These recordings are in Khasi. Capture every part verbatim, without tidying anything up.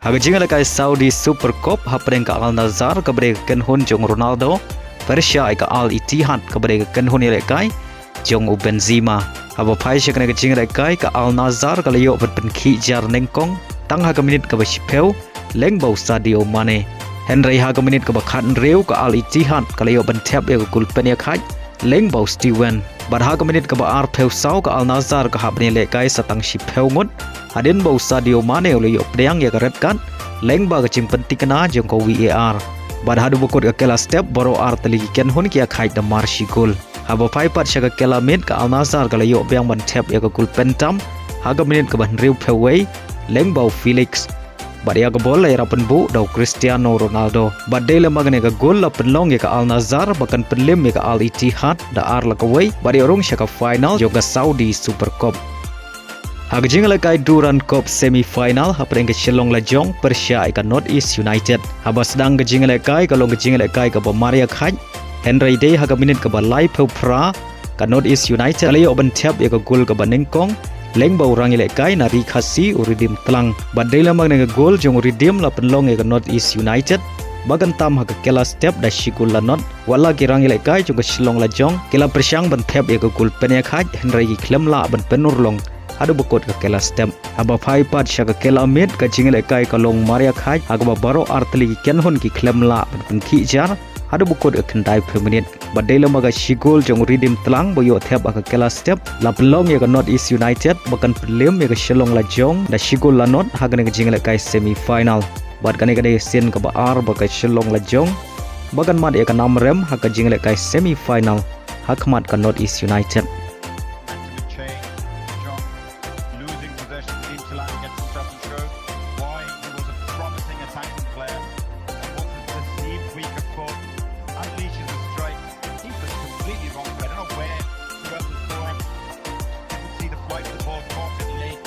Ha ka jingïalehkai Saudi Super Cup, hapdeng ka Al Nassr kaba dei ka kynhun jong u Ronaldo, pyrshah ïa ka Al Ittihad kaba dei ka kynhun ïalehkai jong u Benzema. Haba phai sha kane ka jingïalehkai, ka Al Nassr ka la ïoh ban pynkhih jar nyngkong tang ha ka minit kaba shiphew lyngba u Sadio Mane. Hynrei ha ka minit kaba khathynriew, ka Al Ittihad ka la ïoh ban thep ïa ka gol pynïakhaid lyngba u Steven. Bad ha ka minit kaba arphew saw, ka Al Nassr ka hap ban ïalehkai sa tang shiphew ngut hadien ba u Sadio Mane u la ïoh pdiang ïa ka red card lyngba ka jingpynthikna jong ka VAR. Bad haduh ba kut ka kylla step, baroh ar tylli ki kynhun ki ïakhaid da mar shi gol. Haba phai pat sha ka kylla miet, ka Al Nassr ka la ïoh biang ban thep ïa ka gol pyntam ha ka minit kaba hynriewphew wei lyngba u Felix. Bad ïa ka bol la ïarap pynbuh da u Cristiano Ronaldo. Bad dei lem bad kane ka gol la pynlong ïa ka Al Nassr ba kan pynlem ïa ka Al Ittihad da ar la kawei bad ïoh rung sha ka final jong ka Saudi Super Cup. Ha ka jingïalehkai Durand Cup semi final, hapdeng ka Shillong Lajong pyrshah ïa ka North East United. Haba sdang ka jingïalehkai ka long ka jingïalehkai kaba mar ïakhaid, hynrei dei ha ka minit kaba laiphew phra, ka North East United ka la ïoh ban thep ïa ka gol kaba nyngkong lyngba u rangïalehkai na Ri Khasi, u Redeem Tlang. Bad dei lem bad kane ka gol jong u Redeem la pynlong ïa ka North East United ba kan tam ha ka kylla step da shi gol la nod. Watla ki rangïalehkai jong ka Shillong Lajong ki la pyrshang ban thep ïa ka gol pynïakhaid, hynrei ki khlem lah ban pynurlong haduh ba kut ka kylla step. Haba phai pat sha ka kylla miet, ka jingïalehkai ka long mar ïakhaid ha kaba baroh ar tylli ki kynhun ki khlem lah ban pynkhih jar haduh ba kut ka khyndaiphew minit. Bad dei lem bad ka shi gol jong u Redeem Tlang ba ïoh thep ha ka kylla step, la pynlong ïa ka North East United ba kan pynlem ïa ka Shillong Lajong da shi gol la nod ha kane ka jingïalehkai semi final. Bad kane ka dei ka sien kaba ar ba ka Shillong Lajong ba kan mad ïa ka nam rem ha ka jingïalehkai semi final ha khmat ka North East United. Momentum had changed. John losing possession. Redeem Tlang gets himself in trouble. Why he was a promising attacking player, and what's a perceived weaker foot unleashes a strike. He was completely wrong, but I don't know where, who else was going. Didn't see the flight of the ball, caught it late.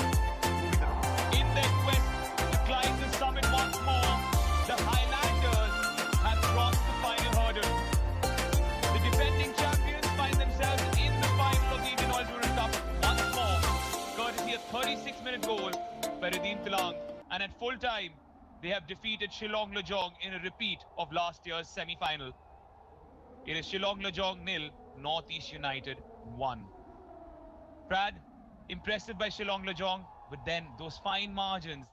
In their quest to climb the summit once more, the Highlanders have crossed the final hurdle. The defending champions find themselves in the final of the Indian Oil Tourism Cup once more, courtesy a thirty-six minute goal by Redeem Tlang, and at full time, they have defeated Shillong Lajong in a repeat of last year's semi final. It is Shillong Lajong nil, North East United one. Brad, impressive by Shillong Lajong, but then those fine margins.